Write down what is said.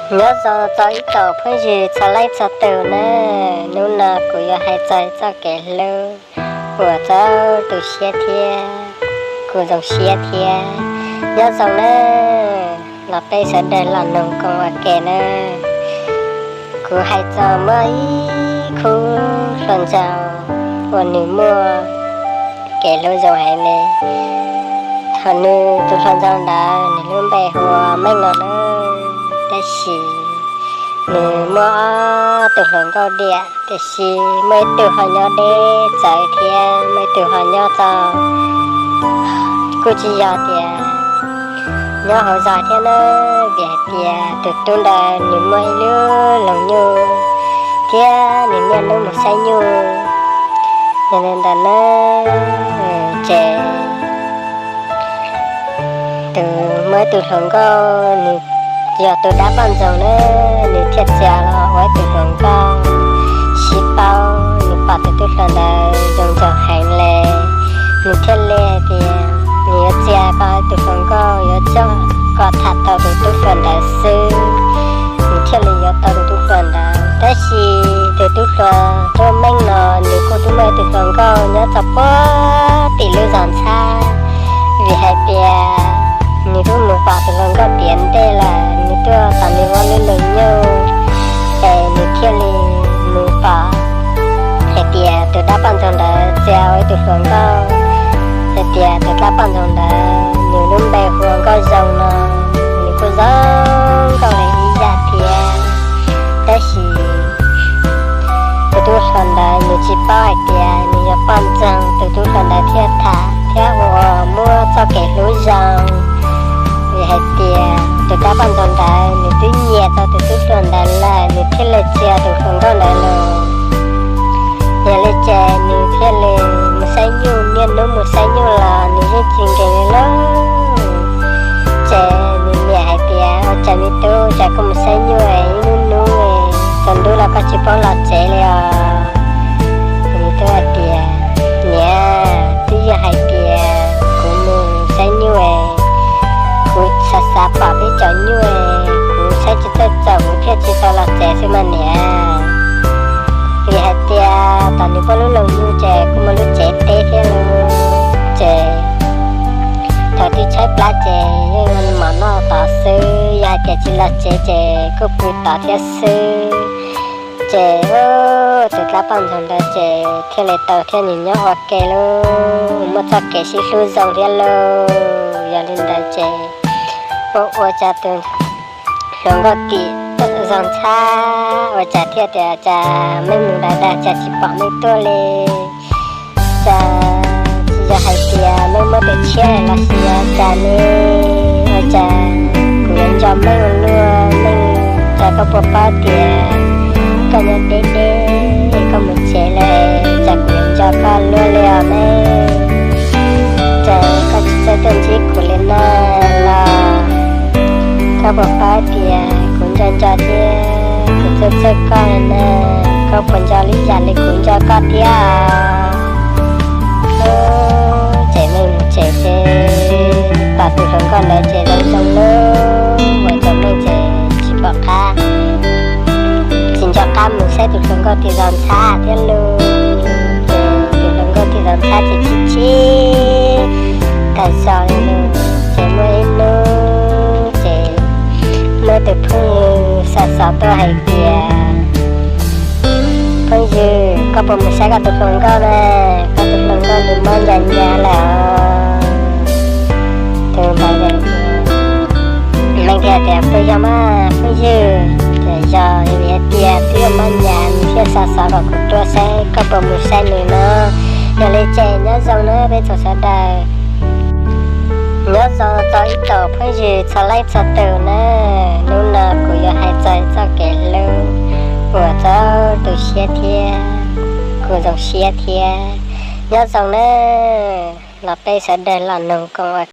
Nyob zoo txog ib tsoom phooj ywg txhua leej txhua tus na, hnub no kuv yuav hais txog txoj kev hlub uas txaus tu siab thiab kuv zoo siab thiab. Nyob zoo na, los peb sawv daws los noog koom ua ke na. Kuv hais txog muaj ib khub hluas nraug uas nws muaj kev hlub zoo heev li. Thaum nws tus hluas nraug ntawd nws lub npe hu ua Meej no na, tab sis nws muaj ob tug hluas nkauj diam, tiam sis muaj ib tug ho nyob deb txawv thiab muaj ib tug ho nyob txog, kuj tsis yog tias nyob hauv zos thiab na, vim hais tias tus tub ntawd nws muaj ib lub loos nyuj thiab nws niaj hnub mus saib nyuj. Yog li ntawd na, ces tus muaj ib tug hluas nkauj, nws yog tus dab poj ntxoog na, nws thiaj txia los ua ib tug hluas nkauj sib paub. Nws pom tus tub hluas ntawd zoo zoo heev li, nws thiaj li hais tias nws yuav txia kom tus hluas nkauj yuav tsum kom tham tau tus tub hluas ntawd xwb, nws thiaj li yuav tau tus tub hluas ntawd. Tab sis tus tub hluas Tub Meej no nws kuj twb muaj ib tug hluas nkauj nyob txog puag tim lub zos ntxhab, vim hais tias nws twb mus pom tus hluas nkauj tiav ntej lawm, nws tuaj tom nws ua lub loos nyuj, es nws thiaj li mus pom hais tias tus dab poj ntxoog ntawd txia ua ib tug hluas nkauj, hais tias tus dab poj ntxoog ntawd nws lub npe hu ua Nkauj Zoo no, nws kuj zoo nkauj li ib yam thiab. Tab sis tus tub hluas ntawd nws tsis paub hais tias nws yog poj ntxoog, tus tub hluas ntawd thiaj tham thiab ua muab txoj kev hlub zoo. Vim hais tias tus dab poj ntxoog ntawd nws twb nyiam tau tus tub hluas ntawd lawm, nws thiaj li txia tus hluas nkauj ntawd los. Yog li ces nws thiaj li mus saib nyuj, niaj hnub mus saib nyuj los nws yeej tsis nkees li lauj. Ces nws niam hais tias, Ua cas me tub, cas koj mus saib nyuj ib hnub hnub, tsaus ntuj los koj tsis paub los tsev li os? Nws tub hais tias, Niam, twb yog hais tias kuv mus saib nyuj, kuv xav xav pom peb cov nyuj, kuv saib tsis txawj txaus kuv thiaj tsis tau los tsev xwb mas niam. Vim hais tias tom nws pab lub loos nyuj ces kuj muaj lub tsev teb thiab lauj, ces thaum twb tshaib plab ces yeej mov noj tod xwb, yog hais tias tsis los tsev ces kuj pw tod thiab xwb. Ces tus dab poj ntxoog ntawd ces thiaj li tau thiab nws nyob ua ke lauj, muaj txoj kev sib hlub zoo thiab lauj. Yog li ntawd ces ua ua cas tus hluas nkauj tim zos ntxhab ua cas thiaj tias cas Meej mus dav dav cas tsis pom Meej tuaj li. Cas tsis yog hais tias Meej muab tus tshiab los sis ua cas ne? Ua cas kuv yuav nco Meej ua luaj? Meej, cas koj puas paub tias koj nyob deb deb, koj mus tsev lawm, cas kuv yuav nco koj luaj li os Meej? Cas koj tsis txawj tuaj ntsib kuv li na los? Koj puas paub tias kuv nco nco thiab kuv txawj txawj koj li na? Koj puas nco li yam li kuv nco koj thiab? Ces Meej mus tsev ces pom tus hluas nkauj ntawd ces zoo zoo lauj, ua rau Meej ces tsis pom qab, tsis nco qab mus saib tus hluas nkauj tim zos ntxhab thiab lauj. Ces tus hluas nkauj tim zos ntxhab ces chim chim tag zog li lauj. Ces muaj ib hnub ces muaj tus phooj ywg xa xov tuaj hais tias, Phooj ywg, koj puas mus saib koj tus hluas nkauj na? Koj tus hluas nkauj nws mob ncas ncas lawm os. Tus ntawd Meej thiaj tias, Puas yog mas phooj ywg? Tias, Yog, vim hais tias twb yog mob ncas nws thiaj xa xov kom kuv tuaj saib koj puas mus saib nws no. Yog li ces nyob zoo na peb tsoom sawv daws. Nyob zoo txog ib tsoom phooj ywg txhua leej txhua tus na, hnub no kuv yuav hais txog txoj kev hlub uas txaus tu siab thiab kuv zoo siab thiab. Nyob zoo na, los peb sawv daws los noog koom ua